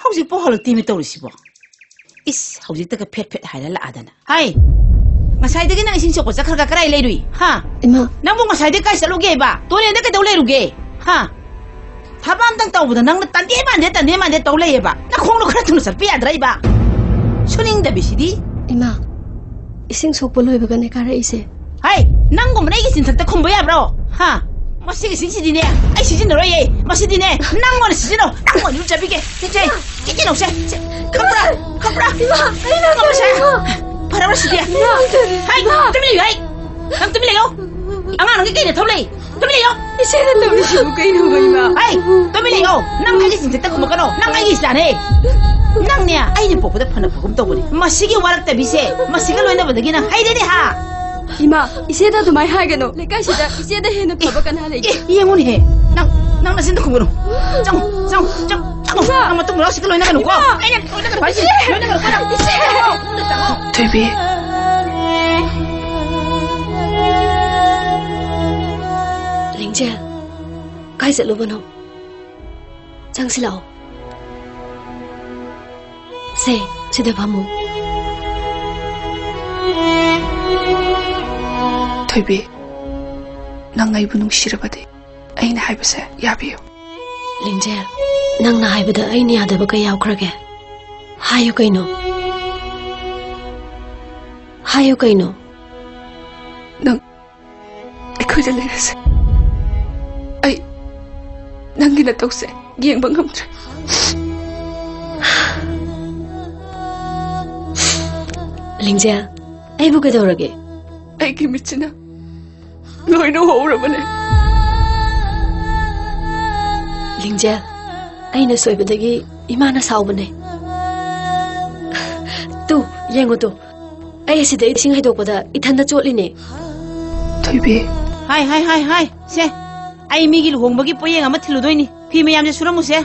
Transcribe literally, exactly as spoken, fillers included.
ꯍꯧꯖꯤꯛꯐꯥꯎ ꯍꯜꯂꯛꯇꯦꯃꯤ ꯇꯧꯔꯤꯁꯤꯕꯣ꯫ ꯏꯁ, ꯍꯧꯖꯤꯛꯇꯒ fat fat ꯍꯥꯏꯔ ꯂꯥꯛꯑꯗꯅ꯫ ꯍꯥꯏ, ꯉꯁꯥꯏꯗꯒꯤ ꯅꯪ ꯏꯁꯤꯡ ꯁꯣꯛꯄ ꯆꯠꯈ꯭ꯔꯒ ꯀꯗꯥꯏ ꯂꯩꯔꯨꯏ? ꯍꯥ? ꯏꯃꯥ꯫ ꯅꯪꯕꯨ ꯉꯁꯥꯏꯗꯒꯤ ꯀꯥꯏ ꯆꯠꯂꯨꯒꯦ ꯍꯥꯏꯕ? ꯇꯨꯔꯦꯜꯗ ꯀꯩꯗꯧ ꯂꯩꯔꯨꯒꯦ? ꯍꯥ? ꯊꯕꯛ ꯑꯝꯇꯪ ꯇꯧꯕꯗ ꯅꯪꯅ ꯇꯟꯗꯦ ꯃꯥꯟꯗꯦ, ꯇꯟꯗꯦ ꯃꯥꯟꯗꯦ ꯇꯧ ꯂꯩꯌꯦꯕ꯫ ꯅꯈꯣꯡꯗꯣ ꯈꯔ ꯊꯨꯅ ꯆꯠꯄ ꯌꯥꯗ꯭ꯔꯥ ꯏꯕ? ꯁꯨꯅꯤꯡꯗꯕꯤꯁꯤꯗꯤ꯫ ꯏꯃꯥ, ꯏꯁꯤꯡ ꯁꯣꯛꯄ ꯂꯣꯏꯕꯒꯅꯦ ꯀꯥꯔꯛꯏꯁꯦ꯫ ꯍꯩ, ꯅꯪꯒꯨꯝꯕꯅ ꯑꯩꯒꯤ ꯆꯤꯟꯊꯛꯇ ꯈꯨꯝꯕ ꯌꯥꯕ꯭ꯔꯣ? ꯍꯥ? ꯃꯁꯤꯒꯤ ꯏꯁꯤꯡꯁꯤꯗꯤꯅꯦ, ꯑꯩ ꯁꯤꯖꯤꯟꯅꯔꯣꯏꯌꯦ꯫ ꯃꯁꯤꯗꯤꯅꯦ, ꯅꯪ ꯑꯣꯏꯅ ꯁꯤꯖꯤꯟꯅꯧ꯫ ꯅꯪ ꯑꯣꯏꯅ ꯏꯔꯨꯖꯕꯤꯒꯦ꯫ ꯁꯦ, ꯁꯦ, ꯁꯤꯖꯤꯟꯅꯧꯁꯦ꯫ ꯁꯦ, ꯈꯪꯕ꯭ꯔꯥ? ꯈꯪꯕ꯭ꯔꯥ? ꯏꯃꯥ, ꯑꯩ ꯅꯪ ꯉꯝꯃꯁꯦ꯫ ꯏꯃꯥ꯫ ꯐꯔꯕ꯭ꯔꯥ ꯁꯤꯗꯤ? ꯏꯃꯥ, ꯍꯩ, ꯏꯃꯥ꯫ ꯇꯨꯃꯤꯟ ꯂꯩꯌꯨ, ꯍꯩ꯫ ꯅꯪ ꯇꯨꯃꯤꯟ ꯂꯩꯌꯣ꯫ ꯑꯉꯥꯡ ꯅꯪꯒꯤ ꯀꯩꯅ ꯊꯧ ꯂꯩ? ꯇꯨꯃꯤꯟ ꯂꯩꯌꯣ꯫ ꯏꯆꯦꯅ ꯇꯧꯔꯤꯁꯤꯕꯨ ꯀꯩꯅꯣꯕ, ꯏꯃꯥ? ꯍꯩ, ꯇꯨꯃꯤꯟ ꯂꯩꯌꯣ꯫ ꯅꯪ ꯑꯩꯒꯤ ꯆꯤꯟꯊꯛꯇ ꯈꯨꯝꯃꯛꯀꯅꯣ꯫ ꯅꯪ ꯑꯩꯒꯤ ꯏꯆꯥꯅꯦ꯫ ꯅꯪꯅꯦ, ꯑꯩꯅ ꯄꯣꯛꯄꯗ ꯐꯅ ꯐꯒꯨꯝ ꯇꯧꯕꯅꯦ꯫ ꯃꯁꯤꯒꯤ ꯋꯥꯔꯛꯇꯕꯤꯁꯦ, ꯃꯁꯤꯒ ꯂꯣꯏꯅꯕꯗꯒꯤ ꯅꯪ ꯍꯩꯔꯦꯅꯦ ꯍꯥ? ꯏꯃꯥ, ꯏꯆꯦꯗ ꯑꯗꯨꯃꯥꯏ ꯍꯥꯏꯒꯅꯣ꯫ ꯂꯩꯀꯥꯏꯁꯤꯗ ꯏꯆꯦꯗ ꯍꯦꯟꯅ ꯐꯕ ꯀꯅꯥ ꯂꯩꯒꯦ? ꯑꯦ, ꯌꯦꯡꯉꯨꯅꯦꯍꯦ꯫ ꯅꯪ, ꯅꯪ ꯅꯆꯤꯟꯗ ꯈꯨꯝꯒꯅꯨ꯫ ꯆꯪꯉꯣ, ꯆꯪꯉꯣ, ꯆꯪꯉꯣ, ꯆꯪꯉꯣ꯫ ꯏꯃꯥ! ꯅꯪ ꯃꯇꯨꯡ ꯃꯅꯥꯎꯁꯤꯒ ꯂꯣꯏꯅꯒꯅꯨꯀꯣ꯫ ꯏꯃꯥ! ꯑꯩꯅ ꯂꯣꯏꯅꯒꯅꯨ ꯍꯥꯏꯁꯤꯅꯦ꯫ ꯂꯣꯏꯅꯒꯅꯨꯀꯣ ꯅꯪ꯫ ꯏꯆꯦ! ꯊꯣꯏꯕꯤ꯫ ꯂꯤꯡꯖꯦꯜ, ꯀꯥꯏ ꯆꯠꯂꯨꯕꯅꯣ? ꯆꯪꯁꯤꯜꯂꯛꯑꯣ꯫ ꯁꯦ, ꯁꯤꯗ ꯐꯝꯃꯨ꯫ ꯊꯣꯏꯕꯤ, ꯅꯪ ꯑꯩꯕꯨ ꯅꯨꯡꯁꯤꯔꯕꯗꯤ ꯑꯩꯅ ꯍꯥꯏꯕꯁꯦ ꯌꯥꯕꯤꯌꯨ꯫ ꯂꯤꯡꯖꯦꯜ, ꯅꯪꯅ ꯍꯥꯏꯕꯗ ꯑꯩꯅ ꯌꯥꯗꯕ ꯀꯩ ꯌꯥꯎꯈ꯭ꯔꯒꯦ? ꯍꯥꯏꯌꯨ ꯀꯩꯅꯣ? ꯍꯥꯏꯌꯨ ꯀꯩꯅꯣ? ꯅꯪ ꯑꯩꯈꯣꯏꯗ ꯂꯩꯔꯁꯦ꯫ ꯑꯩ ꯅꯪꯒꯤ ꯅꯇꯧꯁꯦ ꯌꯦꯡꯕ ꯉꯝꯗ꯭ꯔꯦ꯫ ꯂꯤꯡꯖꯦꯜ, ꯑꯩꯕꯨ ꯀꯩꯗꯧꯔꯒꯦ? ꯑꯩꯒꯤ ꯃꯤꯠꯁꯤꯅ ꯂꯣꯏꯅ ꯎꯍꯧꯔꯕꯅꯦ꯫ ꯂꯤꯡꯖꯦꯜ, ꯑꯩꯅ ꯁꯣꯏꯕꯗꯒꯤ ꯏꯃꯥꯅ ꯁꯥꯎꯕꯅꯦ꯫ ꯇꯨ, ꯌꯦꯡꯉꯨ ꯇꯨ, ꯑꯩ ꯑꯁꯤꯗ ꯏꯁꯤꯡ ꯍꯩꯗꯣꯛꯄꯗ ꯏꯊꯟꯗ ꯆꯣꯠꯂꯤꯅꯦ꯫ ꯊꯣꯏꯕꯤ꯫ ꯍꯥꯏ, ꯍꯥꯏ, ꯍꯥꯏ, ꯍꯥꯏ꯫ ꯁꯦ, ꯑꯩ ꯃꯤꯒꯤ ꯂꯨꯍꯣꯡꯕꯒꯤ ꯄꯣꯌꯦꯡ ꯑꯃ ꯊꯤꯜꯂꯨꯗꯣꯏꯅꯤ꯫ ꯐꯤ ꯃꯌꯥꯝꯁꯦ ꯁꯨꯔꯝꯃꯨꯁꯦ꯫